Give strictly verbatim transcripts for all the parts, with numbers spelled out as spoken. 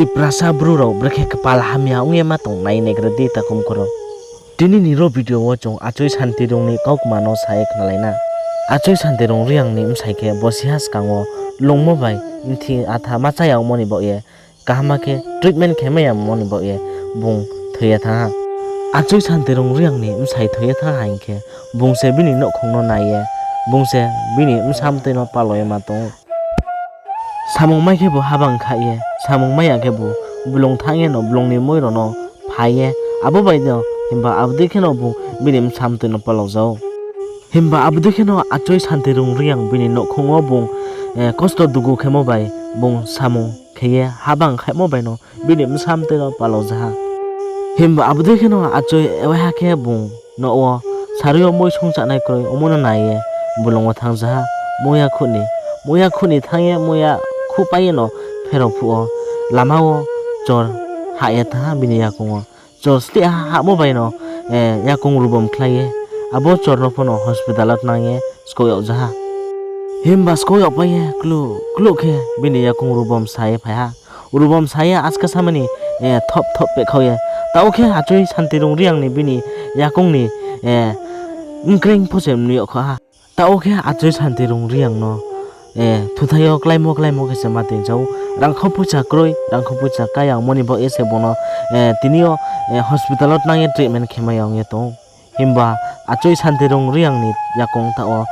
Tiprasa bru rao brekhe kpal hamya ong ye ma tong nai naigra di takhum khoro. Tini ni ro video wo chung Achoi Santirung ni kaukma no sa ye khnalai na. Achoi Santirung Reang ni bsai khe bo siha skang wo lungmo bai mthi atha ma chá ya ongmo ni baoh ye, kaham khe treatment khe mai ya ongmo ni baoh ye bung thoi ye thanng ha. Achoi Santirung Reang ni bsai thoi ye thanng ha hing khe, bung se bini nouhkhong no nai ye, bung se bini bsa mtoi no palo ye ma tong ou. Samung mai khebu habang khaih ye, samung mai ya khebu blung thanng ye no blung ni moi rao no phai ye, abo bai no himba abo dei kheno bung bini bsa mtoi no palo ja ou. Himba abo dei kheno Achoi Santirung Reang bini nouhkhong wo bung kosto dugu khemo bai bung samung khe ye habang khaihmo bai no bini bsa mtoi no palo ja ha. Himba abo dei kheno Achoi waiha khe bung nouh wo sarui yo moi song chánai kroi ongmo no nai ye blung wo thanng ja ha. Muiya khuh ni, muiya khuh ni thanng ye muiya khuh pai ye no pherao phuh wo lama wo chor hah ye thanng ha bini yakoung wo. Chor slihha hahmo bai no yakoung rubom khlai ye, abo chor no pho no hospital wo tnang ye skouh yag ja ha. Himba skouh yag pai ye kluh kluh khe bini yakoung rubom sa ye phai ha. Rubom sa ye aska samani thop thop pehkhau ye, taoh khe Achoi Santirung Reang ni bini yakoung ni mkreing pho se mnuh yag kha ha. Taoh khe Achoi Santirung Reang no thuthai yo kláimo kláimo khe se ma tong ja ou. Rangkhau poicha kroi, rangkhau poicha kái ya ongmo ni baoh ye se bung no tini yo hospital wo tnang ye treatment khe mai ya ong ye tong ou. Himba Achoi Santirung Reang ni yakoung taoh wo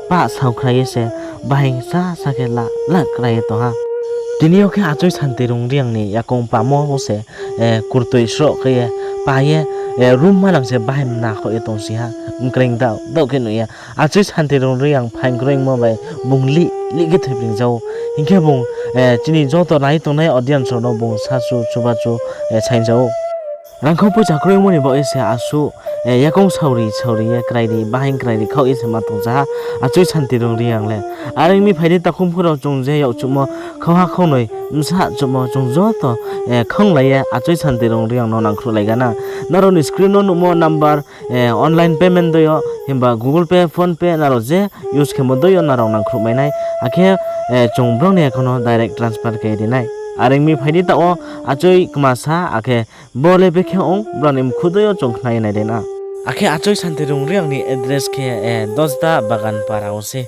pah saokhrai ye se bahaing sasa khe la la krai ye tong ha. Tini yo khe Achoi Santirung Reang ni yakoung pamo wo se kurtoi sroh khe ye pa ye, room manang se bahaing mna khoh ye tongsi ha, mkreing daoh daoh khe nuh ye. Achoi Santirung Reang phaing kroingmo bai bung lih lih khe thoipring ja ou. Hing khe bung chini joto nai tongnai audience rao no bung sachu chubachu saing ja ou. Rangkhau poicha kroingmo ni baoh ye se asuh yakoung saori saori ye krai ri, bahaing krai ri khaoh ye se ma tong ja ha Achoi Santirung Reang le. Are ong mi phai di takhum khoro chung je yakchuhmo khauha khaunoi bsa chuhmo chung joto khaunglai ye Achoi Santirung Reang no nangkhruhlai gana. Nrao ni screen no nuhmo number, online payment dei yo, himba Google Pay, PhonePe nrao je use khemo dei yo nrao nangkhruh mai nai. Akhe chung brao ni account no direct transfer khe ri nai. Are ong mi phai di taoh wo Achoi kma sa, akhe bo le bekhe ong, brao ni mkhu dei yo chung khna ye nai de na. Akhe Achoi Santirung Reang ni address khe Dosda Bagan para wo se.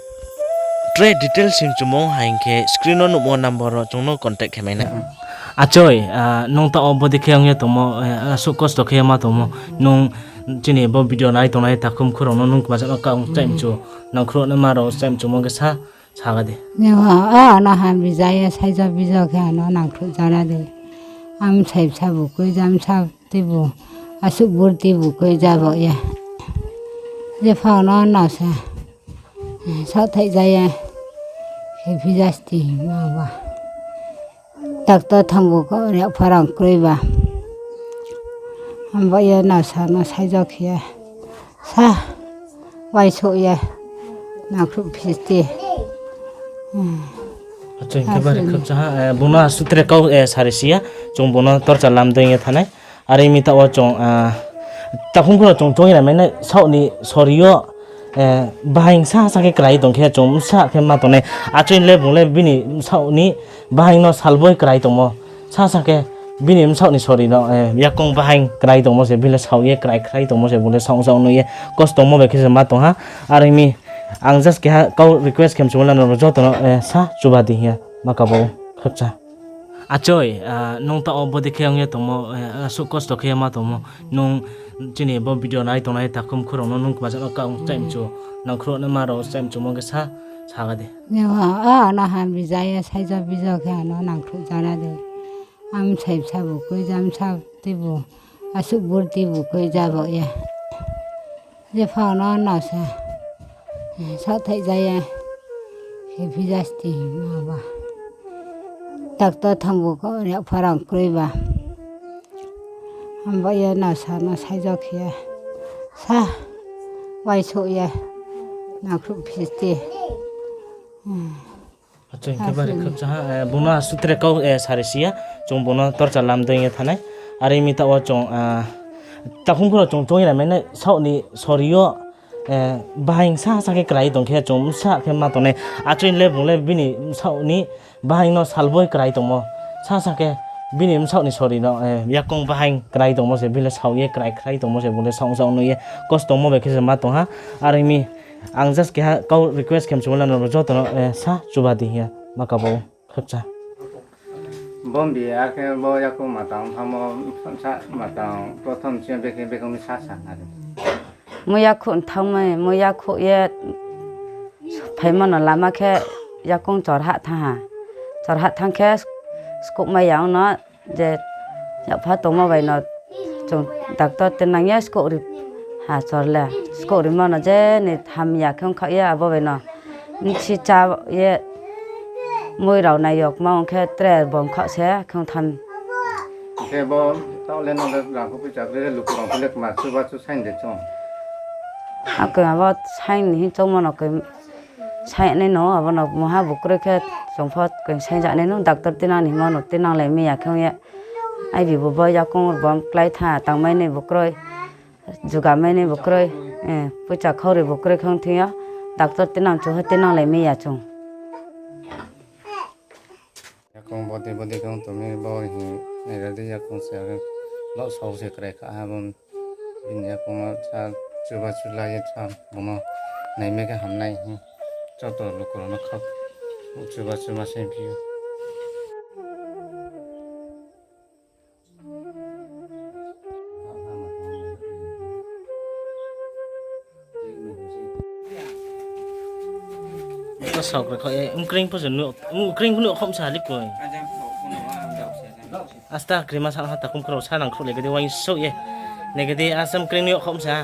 Tre details sing chumung haing khe screen no nuhmo number wo chung no contact khe mai nai. Achoi, nung taoh wo bodei khe ong ye tongmo, asuh kosto khe ma tongmo, nung chini bo video nai tongnai takhum khorang no nung kma jano kaoh chaimchu, nangkhruh naima rao chaimchumo khe sa, saga di. Ano ha bija ye saijo bijo khe ano nangkhruh jana di. Amsai bsa bu kroi ja, bsa tuibu, asuh bur tuibu kroi ja bo ye. Jepha no no se saohthaih ja ye, khe phi jasti ma ba. Doctor thangbu ko ria pharang kroi ba. Abo ye nasa no saijo khe ye sa, uaingsouh ye, nangkhruh phi jasti. Achoi, khe bari khakchang ha, bung no asuh tre kau sari si ya, chung bung no torcha lam dei ye thanai. Are mi taoh wo chung, takhum khorang chung choung ye nai mai nai, saoh ni sori yo, bahaing sa sa khe krai tong khe chung bsa khe ma tongnai. Achoi le bung le bini bsaoh ni bahaing no salboi krai tongmo. Sa sa khe bini bsaoh ni sori no, yakoung bahaing krai tongmo se, bini le saoh ye krai krai tongmo se, bung le saoh saoh no ye kosto mo bai khe se ma tong ha. Are mi ang just keha kau request khe mchumo le nrao joto no sa chuba di hing ye ma kabo khakchang. Achoi, nung taoh wo bodei khe ong ye tongmo, asuh kosto khe ma tongmo, nung chini bo video nai tongnai takhum khorang no nung kma jano kaoh chaimchu, nangkhruh naima rao chaimchumo khe sa, saga di. Ano ha bija ye saijo bijo khe ano nangkhruh jana di. Amsai bsa bu kroi ja, bsa tuibu, asuh bur tuibu kroi ja bo ye. Jepha no no se saohthaih ja ye, khe phi jasti ma ba. Doctor thangbu ko ria pharang kroi ba. Abo ye nasa no saijo khe ye sa, uaingsouh ye, nangkhruh phi jasti. Achoi, khe bari khakchang ha, bung no asuh tre kau sari si ya, chung bung no torcha lam dei ye thanai. Are mi taoh wo chung, takhum khorang chung choung ye nai mai nai, saoh ni sori yo, bahaing sa sa khe krai tong khe chung bsa khe ma tongnai. Achoi le bung le bini saoh ni bahaing no salboi krai tongmo. Sa sa khe, bini bsaoh ni sori no, eh, yakoung bahaing krai tongmo se, bini le saoh ye krai krai tongmo se, bung le saoh saoh no ye, kosto mo bai khe se ma tong ha. Are mi, ang just keha kau request khe mchumo le no joto no, eh, sa chuba di hing ye, ma kabo khakcha. Bombi, akhe bo yakoung matang thamo, sa matang, prothom chini bekhe bekhong ni sa sa nari. Mo yakhouh thangmai, mo yakhouh ye phaimo no lama khe yakoung chorhah thanng ha. Chorhah thanng khe skouhmai ya ong no je yakpha tongmo bai no chung doctor tinang ye skouh ri ha chor le. Skouh rimo no je ni hamya khe ongkhaoh ye abo bai no bsi chá ye mui rao nai yokma ong khe tre bom khaoh se khe ong tham. Khe bo taoh le no le rang kho poicha kri le luku rao khe le kma chuba chu saing de chung. Akhe abo saing ni hing choungmo no khe saing nai no, abo no mungha bukroi khe chung pho khe saing ja nai no, doctor tinang ni hingmo no tinang lai mi ya khe ong ye. Aibi bo bo yakoung bom klái tha, tangmai ni bukroi, jugamai ni bukroi, eh, poicha khauri bukroi khe ong thing yo, doctor tinang chu ho tinang lai mi ya chung. Yakoung bodi bodi khe ong tong mi bo hing, nai ra di yakoung se, lo sao se krai kha ha bo. Bini yakoung no sa chuba chu la ye sa, bung no naimai khe hamnai hing. Joto luku rao no kha, chuba chu ma saingphi ou. Bo saokra khaoh ye, mkreing pho se nuh, mkreing pho nuh khom sa likoi. Asta krima sa ha takhum khro sa nang khrouh le gadi uaingsouh ye. Ne gadi asam kring nuh khom sa.